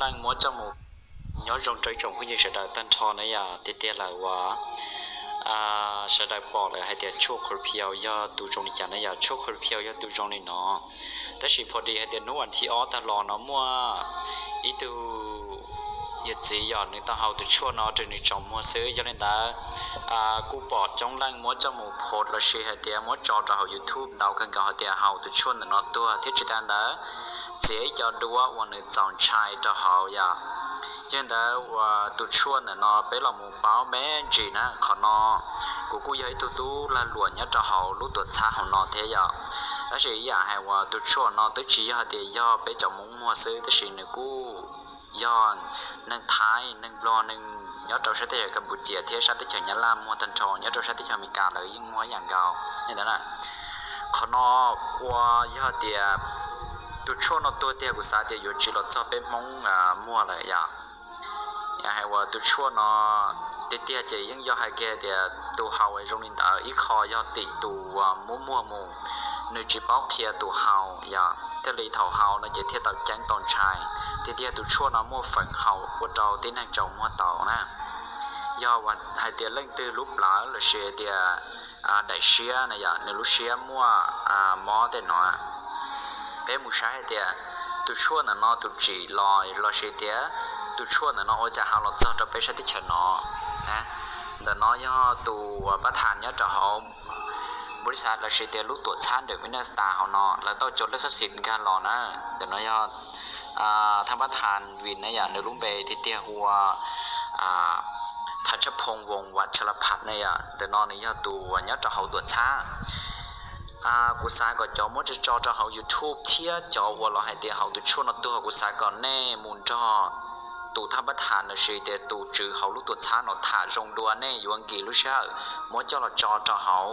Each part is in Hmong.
Leej muab coj mus. Nyob zoo rau ib tsoom phooj ywg sawv daws tag nrho na yom, tiag tiag lawm uas sawv daws pom lawm hais tias tshuaj Khorpios yog tus zoo li cas na yom. Tshuaj Khorpios yog tus zoo li no, tab sis pho dis hais tias hnub vas thib ob tag los no muaj ib tug yawm txiv yom, nws tau haus tus tshuaj no rau nws tsaus muag xwb. Yog li ntawd kuj pom coob leej muab coj mus post los sis hais tias muab tso rau hauv YouTube ntau kawg nkaus hais tias haus tus tshuaj ntawm no tuag thiab tsis tas ntawd txiav ib co duab uas nws txaus ntshai rau hauv yom. Yog li ntawd uas tus tshuaj ntawm no peb los mus paub me ntsis na. Qhov no kuv kuj yog ib tug tub lag luam nyob rau hauv lub tuam txhab hauv no thiab yom, tab sis ib yam hais uas tus tshuaj no twb tsis yog hais tias yog peb cov Hmoob muag xwb, tab sis nws kuj yog neeg Thaib, neeg Nplog, neeg nyob rau sab teb chaws Kapucia thiab sab teb chaws Nyab Laj muag tag nrho, nyob rau sab teb chaws Amelikas lawv yeej muag ib yam nkaus li ntawd na. Qhov no ua yog tias tus tshuaj no tuag tiag kuv xav tias yuav tsis los txog peb Hmoob muag lawm yom. Yog hais uas tus tshuaj no tiag tiag ces yeej yog hais kiag tias tus haus zoo li ntawd ib qho yog tim tus uas muab muag mus, nws tsis paub qhia tus haus yom, thiaj li thaum haus no ces thiaj tau ceeb tau ntshai. Tiag tiag tus tshuaj no muaj feem haum ua rau tib neeg tsaus muag tau na. Yog hais tias leej twg lub plawv los sis tias daim siab na yom, nws lub siab muaj mob tej no, peb mus saib hais tias tus tshuaj ntawm no tus tsim los los sis tias tus tshuaj ntawm no ua cas ho los txog rau peb sab teb chaws no. Ntawm no yog tus pab thas nyob rau hauv npau li xav los sis tias lub tuam txhab ntawm Minnesota hauv no lawv tau cov lej khab xis nkag los na. Ntawm no yog thaj pab thas vim na yom, nws lub npe tiag tiag hu ua Thaj Tshaj Phoov Voos Vam Tshaj Laj Phaj na yom. Ntawm no nws yog tus uas nyob rau hauv tuam txhab. Kuv xav kom cov muab tso tso rau hauv YouTube thiab cov uas los hais tias haus tus tshuaj no tuag, kuv xav kom nej mus nrog tus thaj pab thas los sis tias tus tswv hauv lub tuam txhab no tham zoo dua, nej yuav nkim lub sij hawm muab coj los tso rau hauv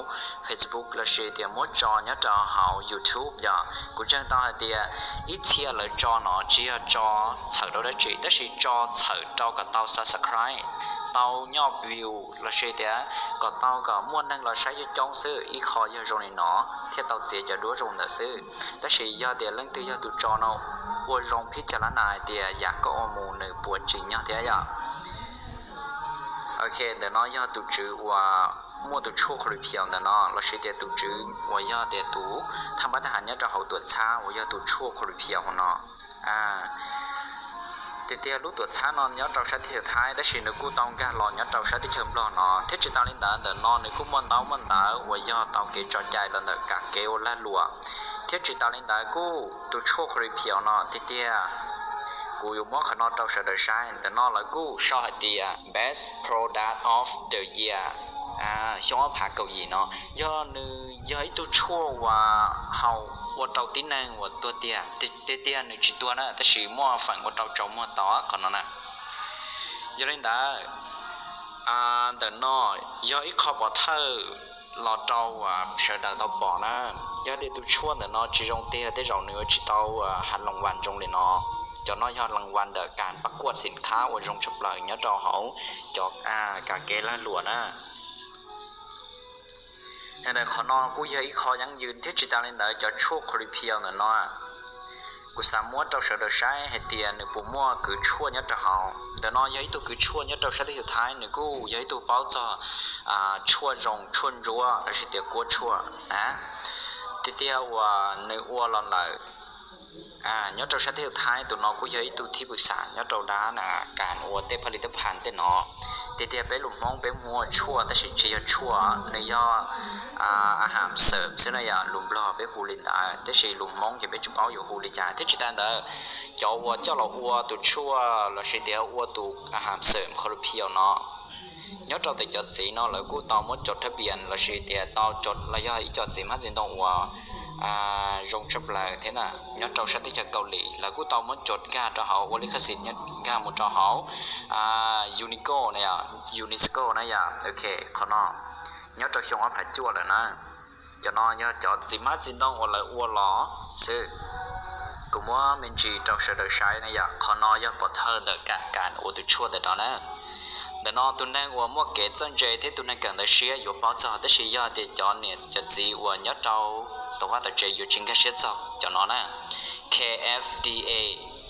Facebook los sis tias muab tso nyob rau hauv YouTube yom. Kuv ntseeg tau hais tias ib txhia lawv tso no tsis yog tso txhawm rau dab tsi, tab sis tso txhawm rau kom tau subscribe, tau nyoj view los sis tias kom tau kom muaj neeg los saib coob coob xwb, ib qho yog zoo li no thiaj tau txiav cov duab zoo ntawd xwb. Tab sis yog tias leej twg yog tus tso no ua zoo phib cag lab nas hais tias yam koj ua mus nws puas tsim nyog thiab yom. Ok, ntawm no yog tus tswv uas muaj tus tshuaj Khorpios ntawm no los sis tias tus tswv uas yog tias tus thaj pab thas nyob rau hauv tuam txhab uas yog tus tshuaj Khorpios hauv no. Tiag tiag lub tuam txhab no nyob rau sab teb chaws Thaib tab sis nws kuj tau nkag los nyob rau sab teb chaws Nplog no thiab tsis tas li ntawd ntawm no nws kuj muaj ntaub muaj ntawv uas yog tau kev tso cai los ntawm kam kev ua lag luam thiab tsis tas li ntawd kuj tus tshuaj Khorpios no tiag tiag kuv yuav muab qhov no rau sawv daws saib. Ntawm no lawv kuj sau hais tias best product of the year xyoo ob phav kaum yim no, yog nws yog ib tug tshuaj uas haus ua rau tib neeg uas tuag tiag, tiag tiag nws tsis tuag na tab sis muaj feem ua rau tsaus muag tau qhov no na. Yog li ntawd ntawm no yog ib qho pov thawj los rau sawv daws tau pom na. Yog tias tus tshuaj ntawm no tsis zoo tiag tej zaum nws yuav tsis tau hav loos vas zoo li no. Cov no yog loos vas ntawm kas pab kuaj xim qhab uas zoo tshaj plaws nyob rau hauv cov kas kev lag luam na. Yog ntawd qhov no kuj yog ib qho yeeb yws thiab tsis tas li ntawd cov tshuaj Khorpios ntawm no kuv xav muab rau sawv daws saib hais tias nws puas muaj kws tshuaj nyob rau hauv. Ntawm no yog ib tug kws tshuaj nyob rau sab teb chaws Thaib, nws kuj yog ib tug paub txog tshuaj zoo tshuaj ntsuab los sis tias kuab tshuaj na. Tiag tiag uas nws ua los lawm nyob rau sab teb chaws Thaib, tus no kuj yog ib tug thib pwm xam nyob rau dab na kas ua tej phaj li teb phas tej no. Tiag tiag peb lus Hmoob peb muaj tshuaj tab sis tsis yog tshuaj, nws yog a ham xawm xwb na yom, lus Nplog peb hu li ntawd tab sis lus Hmoob ces peb tsis paub yuav hu li cas thiab tsis tas ntawd cov uas coj los ua tus tshuaj los sis tias ua tus a ham xawm Khorpios no nyob rau ntawm cov txiv no lawv kuj tau muab cov thab pias los sis tias tau los yog ib co txiv hmab txiv ntoo uas zoo tshaj plaws thiab na, nyob rau sab teb chaws Kaus Lim lawv kuj tau muab cov nkag rau hauv ua li khaj xim nkag mus rau hauv UNESCO na yom, UNESCO na yom. Ok, qhov no nyob rau xyoo ob phav cuaj lawm na. Cov no yog cov txiv hmab txiv ntoo uas lawv ua los xwb. Kuv muab me ntsis rau sawv daws saib na yom, qhov no yog pov thawj ntawm kam kas ua tus tshuaj ntawm no na. Ntawm no tus neeg uas muaj kev txawj ntse thiab tus neeg kawm ntawv siab yuav paub txog, tab sis yog tias cov niam cov txiv uas nyob rau tom vaj tom tsev yuav tsis nkag siab txog cov no na. K F D A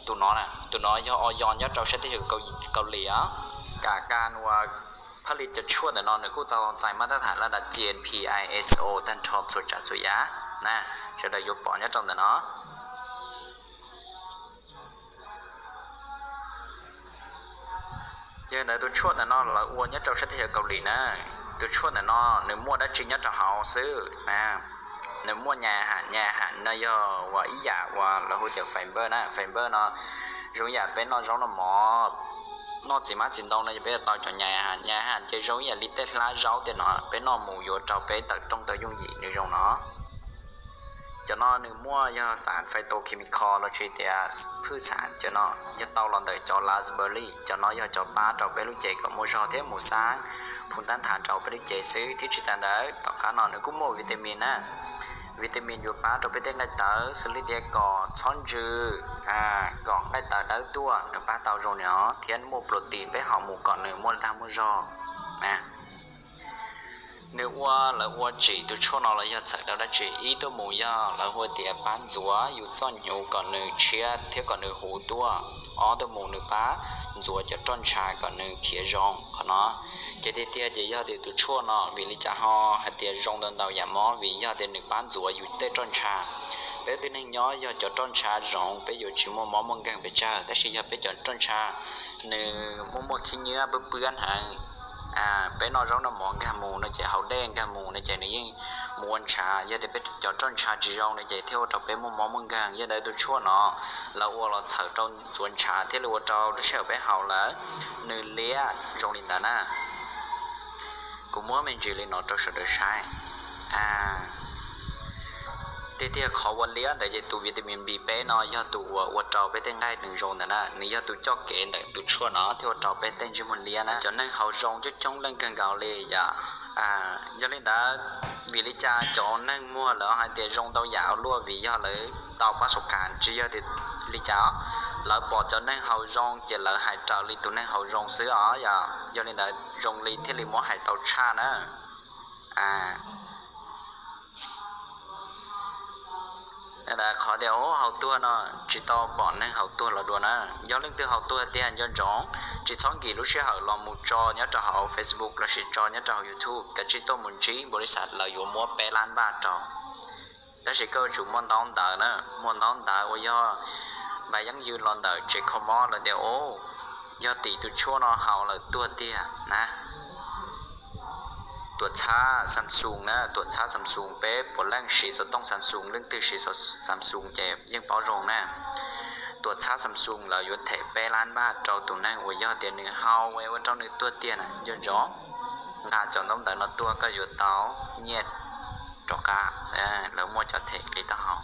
Tus no, tus no yog o yo nyob rau sab teb chaws Kaus Lim os. Kam kas uas phaj li cov tshuaj ntawm no nws kuj tau txais maj tab tham laj dab C N P I S O tag nrho txhua tsav txhua yam na, sawv daws yuav pom nyob rau ntawm no. Yog ntawd tus tshuaj ntawm no lawv ua nyob rau sab teb chaws Kaus Lim na. Tus tshuaj ntawm no nws muaj dab tsi nyob rau hauv xwb na? Nws muaj nyas ham, nyas ham no yog uas ib yam uas lawv hu tias fiber na. Fiber no zoo yam peb noj zaub noj mov, noj txiv hmab txiv ntoo no yog peb yuav tau cov nyas ham. Nyas ham ces zoo yam li tej hlab zaub tej no, peb noj mus yuav rau peb tawm rooj tau yooj yim nws zoo no. Cov no nws muaj yog xas phytochemical los sis tias phwj xas, cov no yog tau los ntawm cov raspberry, cov no yog cov pab rau peb lub cev kom muaj zog thiab mus xab phum tab thav rau peb lub cev xwb thiab tsis tas ntawd tom qab no nws kuj muaj vitamin na. Vitamin yuav pab rau peb tej nqaij tawv xws li tias kom txhob ntsws, kom nqaij tawv dawb tuaj, nws pab tau zoo no thiab muaj protein peb haus mus kom nws muaj dag muaj zog. Nws ua, lawv ua tsim tus tshuaj no los yog txhawm rau dab tsi? Ib tuaj mus yog lawv hu tias pab ntxuav yus txoj hnyuv kom nws tshiab thiab kom nws huv tuaj. Ob tuaj mus nws pab ntxuav cov roj ntsha kom nws khiav zoo qhov no. Ces tiag tiag ces yog tias tus tshuaj no vim li cas ho hais tias zoo ntau ntau yam mob? Vim yog tias nws pab ntxuav yus tej roj ntsha. Peb tib neeg nyob yog cov roj ntsha zoo peb yuav tsis muaj mob muaj nkeeg pes tsawg, tab sis yog peb cov roj ntsha nws muaj muaj khib nyiab pwb pwb heev, peb noj zaub noj mov nkag mus no ces haus dej nkag mus no ces nws yeej mus ua ntshav. Yog tias peb cov roj ntsha tsis zoo no ces thiaj ua rau peb muaj mob muaj nkeeg. Yog ntawd tus tshuaj no lawv ua los txhawm rau ntxuav ntshav thiaj li ua rau lub sij hawm peb haus lawm nws liab zoo li ntawd na. Kuv muab me ntsis li no rau sawv daws saib. Tiag tiag qhov ua liab ntawd ces tus vitamin B peb no yog tus uas ua rau peb tej nqaij nws zoo ntawd na, nws yog tus coj kev ntawm tus tshuaj no thiaj ua rau peb tej ntsej muag liab na. Cov neeg haus zoo coob coob leej kawg nkaus li yom. Yog li ntawd, vim li cas cov neeg muag lawv hais tias zoo ntau yam ua luaj? Vim yog lawv tau pab xus kas, tsis yog tias li cas, lawv pom cov neeg haus zoo ces lawv hais raws li tus neeg haus zoo xwb os yom. Yog li ntawd zoo li thiaj li muab hais tau tshaj na. Qhov tias haus tuag no tsis tau pom neeg haus tuag los dua na. Yog leej twg haus tuag tiag nco ntsoov, tsis txhob nkim lub sij hawm los mus tso nyob rau hauv Facebook lossis tso nyob rau hauv YouTube, kav tsij tuaj mus ntsib npaum li xav lawv yuav muab peb lab npaj rau. Tab sis koj yuav tsum muaj ntaub ntawv na, muaj ntaub ntawv uas yog npaj yeeb yws los ntawm tsev kho mob lawv tias, o, yog tim tus tshuaj no haus lawm tuag tiag na. Tuam txhab Samsung na, tuam txhab Samsung, peb puav leej siv xov tooj Samsung, leej twg siv Samsung ces yeej paub zoo na. Tuam txhab Samsung lawv yuav them peb lab npaj rau tus neeg uas yog tias nws haus ua rau nws tuag tiag na. Nco ntsoov, nqa cov ntaub ntawv no tuaj koj yuav tau nyiaj rov qab, lawv muaj cov them li taub hau.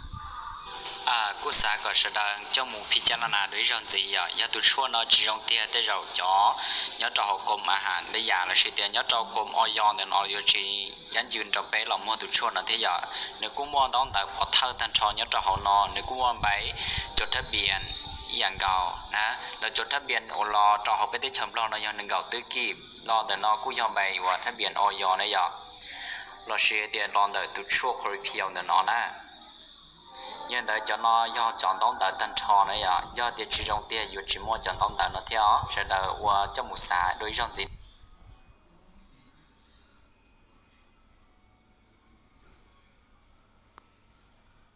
Kuj xav kom sawv daws coj mus phij caj laj nas dua ib zaug ntxiv yom. Yog tus tshuaj no tsis zoo tiag tej zaum cov nyob rau hauv koom a has li yam lossis tias nyob rau koom o yo ntawm no yuav tsis yab ncw rau peb los muag tus tshuaj no thiab yom. Nws kuj muaj ntaub ntawv pov thawj tag nrho nyob rau hauv no, nws kuj muaj npais cov thab pias ib yam nkaus na. Lawv cov thab pias uas los rau hauv peb teb chaws Nplog no yog nees nkaum twb kib, los ntawm no kuj yog npais uas thab pias o yo na yom, lossis tias los ntawm tus tshuaj Chloripil ntawm no na. Yog ntawd cov no yog cov ntaub ntawv tag nrho na yom, yog tias tsis zoo tiag yuav tsis muaj cov ntaub ntawv no thiab os. Sawv daws ua coj mus xav dua ib zaug ntxiv.